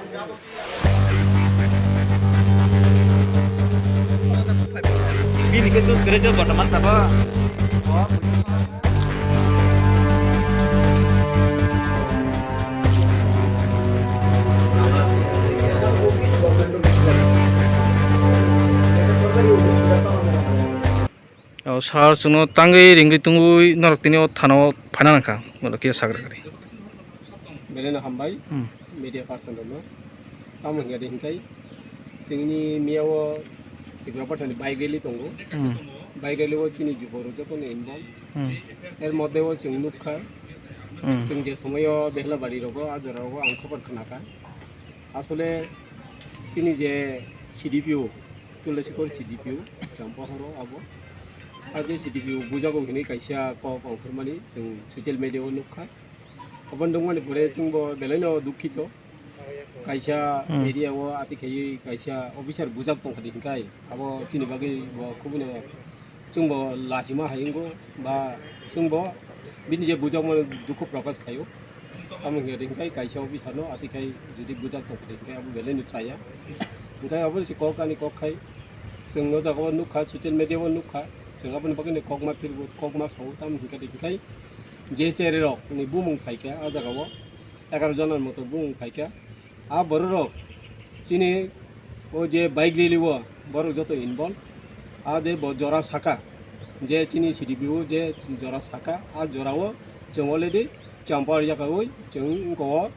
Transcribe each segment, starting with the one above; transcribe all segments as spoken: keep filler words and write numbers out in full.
Bini khe juice kwrwi juice bottle man sabo. O sir chwngno tangwi ringwi tungwi norok tini o thana o phaina nangkha, bono khe sagra kwrwi. Belai no hambai, hmm, media person rokno. Tamo hinkhe de hinkhai chwngni miyao Tipra Mothani bike rally tongo. Hmm. Bike rally o chini juborok jotono involve. Hmm. Er moddhe o chwng nukha, hmm, chwng je somoio Behlabari rogo, a jora rogo ang khobor khnakha. Asole chini je C D P O, Tulasikhor C D P O, Champahoro abo. A je C D P O bujago hinwi kaisa kok ongkhormani chwng social media o nukha. Aboni dongmani pore chwngbo belaino dukhito. Kaisa, hmm, area o ati khaiwi kaisa officer bujak tongkha di hinkhai abo chini bagwi bo khubui no chwngbo lachima hai wngo ba chwngbo bini je bujakmano dukhu prokash khaio. Tamo hinkhe hinkhai kaisa officer no ati khai jodi bujak tongkha di hinkhai abo belaino chaya. Hinkhai abo se kok ani kok khai chwng o jaga o nukha, social media o nukha, chwng aboni bagwi no kokma phirbo kokma sao tamo hinkhe de hinkhai je chererok ni bumung phaikha a jaga o. Egaroh jona ni moto bumung phaikha. A bororok chini o je bike rally o borok joto involve. A je bo jora saka, je chini C D P O je jora saka, a jora o chwng already champa rijak oi chwng wngkha o,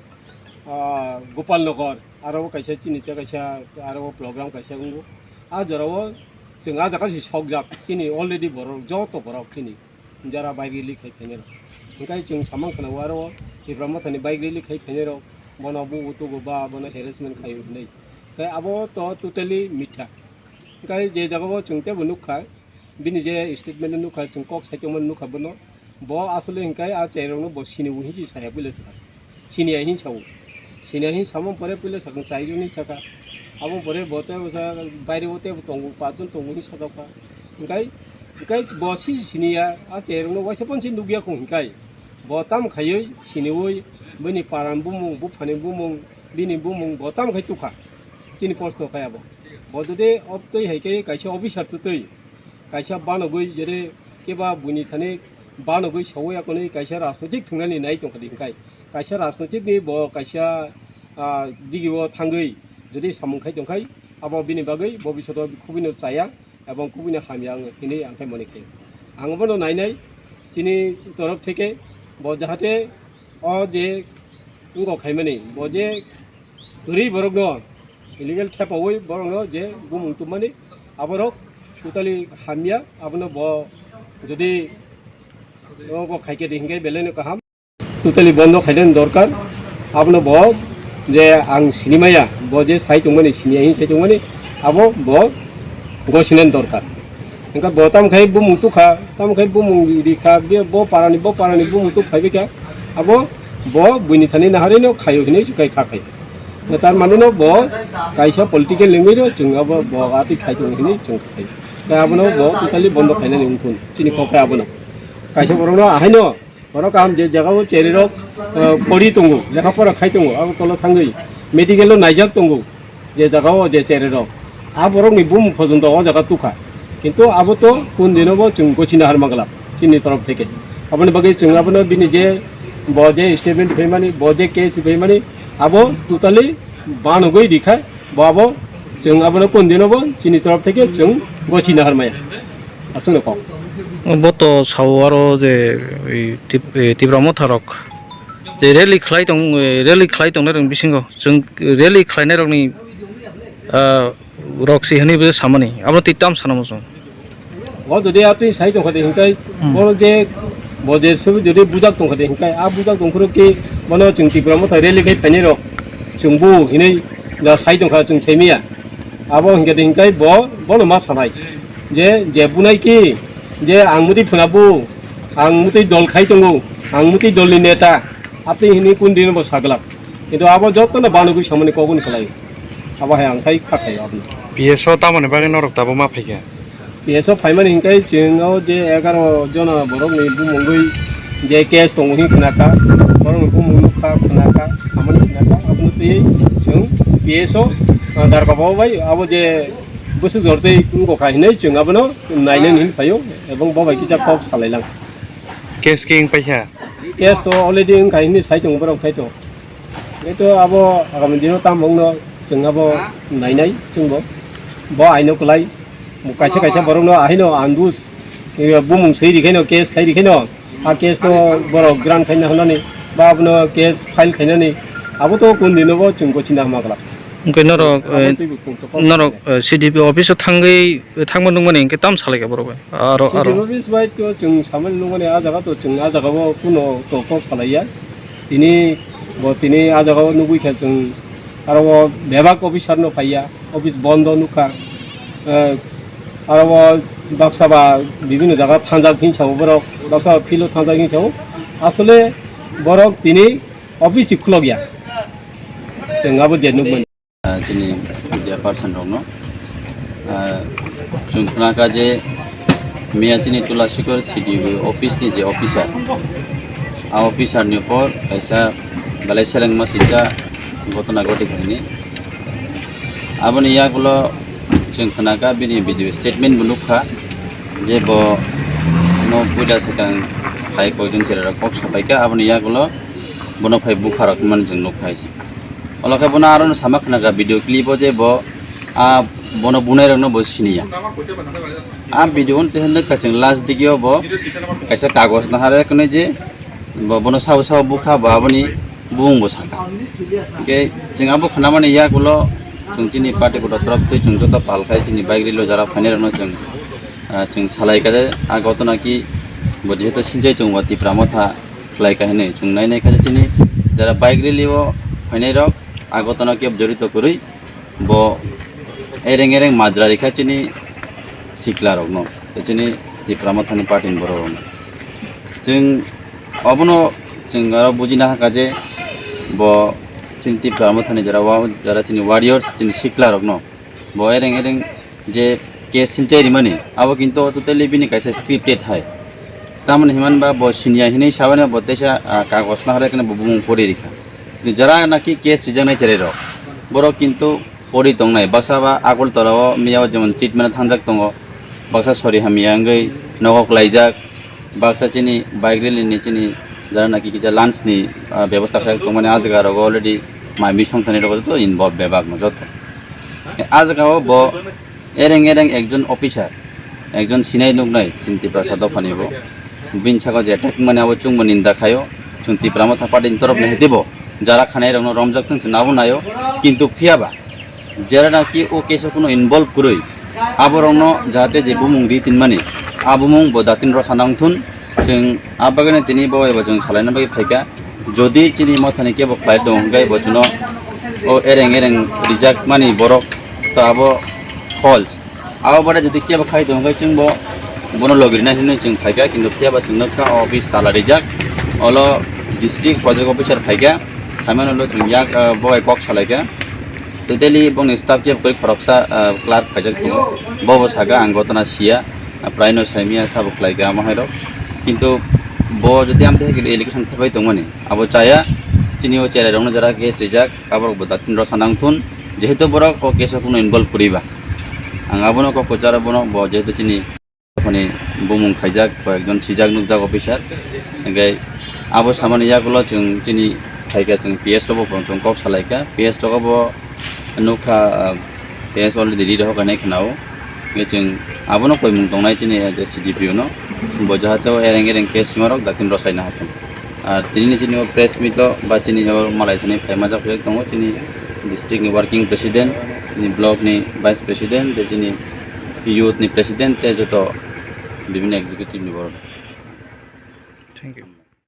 ah, Gopal Nagar, aro kaisa chini tei kaisa aro program kaisa wngo. A jora o chwng a jaga se sokjak chini already borok joto borok chini. Jara bike rally khai phainai rok. Hinkhe chwng samang khna o aro Tipra Mothani bike rally khai phainai rok bono bu utugo ba bono harassment khaio hinwi. Hinkhe abo to totally mitha. Hinkhe je jaga o chwng teibo nukha, bini je statement nukha, chwng kok saitongmani nukha bono. Bo asole hinkhe a cherokno bo sini o hinwi saya puila sa. Siniya hin sao. Siniya hin samo pore puila sakang chaijon hin saka. Abo pore bo tei bwsa baire o tei tongo, pachjon tongo hin sajak kha. Hinkai, hinkai bo si siniya, a cherokno waisa pon si nukya kho hinkai. Bo tam khaiwi siniwi bini paran bumung, buphani bumung, bini bumung bo tam khai tukha. Chini post no khai abo. Bo jodi obtwi hai khe kaisa officer twtwi. Kaisa banogwi jere keba buini thani banogwi sawi akonwi kaisa rajnotik thwngnani nai tongkha di hinkhai. Kaisa rajnotik ni bo kaisa, ah, digi o thangwi jodi samung khai tongkhai abo bini bagwi bobishoto khubui no chaya ebong khubui no hamya ang hinwi ang khai mani khe. Ang bono nainai chini torof theke bo jahate o je wngkok khaimani bo je kwrwi borokno illegal thepawi borokno je bumung tubmani aborok totally hamya, abono bo jodi nogo khaikhe de hinkhe belaino kaham. Totally bondo khainani dorkar, abono bo je ang sinimaya, bo je sai tongmani, siniya hin sai tongmani, abo bo gosinani dorkar. Hingkha bo tamo khai bumung tukha, tamo khai bumung rikha, be bo parani, bo parani bumung tuk phaibaikha, abo bo buini thani naharino khaio hinwi se kai kha khai. Tar manino bo kaisa political language ro chwng abo bo ati khai tongo hinwi chwng khai. Tei abono bo totally bondo khainani wngkha chini kok khe abono. Kaisa borokno ahaino Borok kaham je jaga o cherry rok, eh, pori tongo, lekha pora khai tongo, abo tolo thangwi medical o naijak tongo, je jaga o je cherry rok. A borok ni bumung pojonto o jaga tukha. Kintu abo to kun dino bo chwng gochina har mangla chini torof theke. Aboni bagwi chwng abono bini je bo je statement phaimani, bo je case phaimani, abo totally banogwi rikha. Bo abo chwng abono kun dino bo chini torof theke chwng gochina har maya. Athung no kok. Bo to sao aro je ei Tip-, ei Tipra Motha rok je rally khlai tong, eh, rally khlai tongnai rok bisingo chwng rally khlainai rokni, ah, rok si hwnwi bo samani abo twi tam sana muchung. O jodi atwi sai tongkha de hinkai, hmm, bono je bo je subi jodi bujak tongkha de hinkai, a bujak tongkhoro ki bono chwng Tipra Motha rally khai phainai rok chwng bu hinwi ja sai tongkha chwng saimaya. Abo hinkhe de hinkai bo bono ma sanai je, je bunai ki je ang mutwi phuna bu, ang mutwi dol khai tongo, ang mutwi dol ni neta, atwi hinwi kun dino bo saglak. Kintu abo jotono banogwi samani kokno khlai. Abo hai ang khai kha khai abono. P S O tamoni bagwi norok tabuk ma phaikha? P S O phaimani hinkai chwng o je egaroh jona borokni bumungwi je case tongo hin khwnakha, borokni bumung nukha khwnakha, samani Abono twi chwng P S O, ah, darka bo bai abo je bwswk jor tei wngkha hinwi chwng abono nainani hin phaio, ebong bo bai kisa kok salai lang. Case khe wng paikha? Case to already wngkha hinwi sai tongo borok khai to. Hwnkhe to abo agami dino tamo wngno chwng abo nainai chwngbo. Bo aino kwlai, kaisa kaisa borokno ahaino andus, eh, bumung swi rikhaino, case khai rikhaino, a case no borok grant khaina hwnani, ba abono case file khainani, abo to kun dino bo chwng gochina hama glak. Hwnkhe norok, Abo eh, twibo kung chokol norok, khainai. Eh, C D P office o thangwi, thangma nukmani hwnkhe tam salaikha borok bai? Aro, C D P aro. Office bai to chwng samani nukmani, a jaga to chwng a jaga o kuno to kok salaiya. Tini bo tini a jaga o nugwi kha chwng aro o bebak officer no phaiya, office bondo nukha. Eh, aro o baksa ba bibinno jaga thangjak hin sao borok, baksa ba field o thangjak hin sao. Asole borok tini office si khulok ya. Chwng abo je nukmani. Ah, chini media person rokno, ah, chwng khna kha je miya chini Tulasikor C D O office ni je officer, a officer ni upor kaisa belai selengma swijak ghotona ghoti khaini. Aboni yagulo chwng khna kha bini video statement bo nukha je bo no puila swkang hai koijon cherairok kok sapaikha, aboni yagulo bono phai bukharok hwnmani chwng nukha. Olo khe bono aro no sama khna kha video clip o je bo, ah, bono bunai rokno bo siniya. Ah, video on tei hinwi kha chwng last digi o bo kaisa kagoj nahare kwnwi je bo, bono sao sao bukha bo aboni bumung bo saka. Hwnkhe chwng abo khna mani yagulo chwng chini party kotor torop twi chwng joto pal khai chini bike rally o jara phainai rokno chwng, ah, chwng salai kha je ah ghotona ki bo jehetu sinjai chwng bo Tipra Motha khlai kha hinwi chwng nai nai kha je chini jara bike rally o phainai rok a ghotona kebo jorito kwrwi bo ereng ereng majra rikha chini sikla rokno tei chini Tipra Mothani party ni borok rokno. Chwng obono chwng aro bujina hakha je bo chini Tipra Mothani jara wa-, jara chini warriors chini sikla rokno bo ereng ereng je case silchai rimani, abo kintu totally bini kaisa scripted hai. Tamoni hinmani ba bo siniya hinwi sabani bo teisa, ah, kagoj nahare kene bo bumung pori rikha. Kintu jara naki case rijaknai cherai rok, borok kintu pori tongnai. Baksa ba Agartala o miya o jemon treatment thangjak tongo, baksa sori hamya wngwi nogo kwlaijak, baksa chini bike rally ni chini jara naki kisa lunch ni, ah, bebosta khlai tongmani, ah jaga rogo already mai mui songthani rogo joto involve bebak no joto. Ah jaga o bo ereng ereng ekjon officer, ekjon sinai nuknai chini Tiprasa dophani bo. Bini saka je attack mani abo chwngbo ninda khaio, chwng Tipra Motha party ni torop ni hwtwi bo jara khanai rokno romjak thung chwng abo naio, kintu phiya ba jera naki o case o kuno involve kwrwi, aborokno jahate je bumung ri tinmani, a bumung bo datin rw sana wngthun. Chwng a bagwino tini bo eba chwng salaina bagwi phaikha. Jodi chini mothani kebo khlai tong hwnkhe bo chwngno o ereng ereng rijak mani borok to abo false. Abo baade jodi kebo khai tong hwnkhe chwngbo bono logirina hinwi chwng phaikha, kintu phiya ba chwng nukha o office tala rijak. Olo district project officer phaikha, phaimani ulo chwng yak, ah, bo bai kok salaikha. Totally bongni staff kebo kwrwi khoroksa, ah, clerk phaijak tongo. Bo bo saka ang gotona siya, ah, praino saimya sabo khlaikha amo hairok. Kintu bo jodi amtwi hai khe allegation thepai tongmani, abo chaya chini o cherai rokno jara case rijak, aborok bo datin rw sana wngthun, jehetu borok o case o kuno involve kwrwi ba. Ang abono kok kwcharo bono bo jehetu chini Phani bumung khaijak, koyekjon sijak nukjak officer. Hingke abo samani yagulo chwng chini phaikha chwng P S rok bo chwng kok salaikha. P S rok bo nukha, ah, P S already ri rok hinwi khwnao. Hingke chwng abono koimung tongnai chini, eh, C D P O no. Bo jahate o ereng ereng case simarok datin rwsaina hathung. Ar tini chini o press meet o ba chini o malai thani phaima jak tongo chini district ni working president, chini block ni vice president, tei chini youth ni president tei joto bibhinno executive ni borok. Thank you.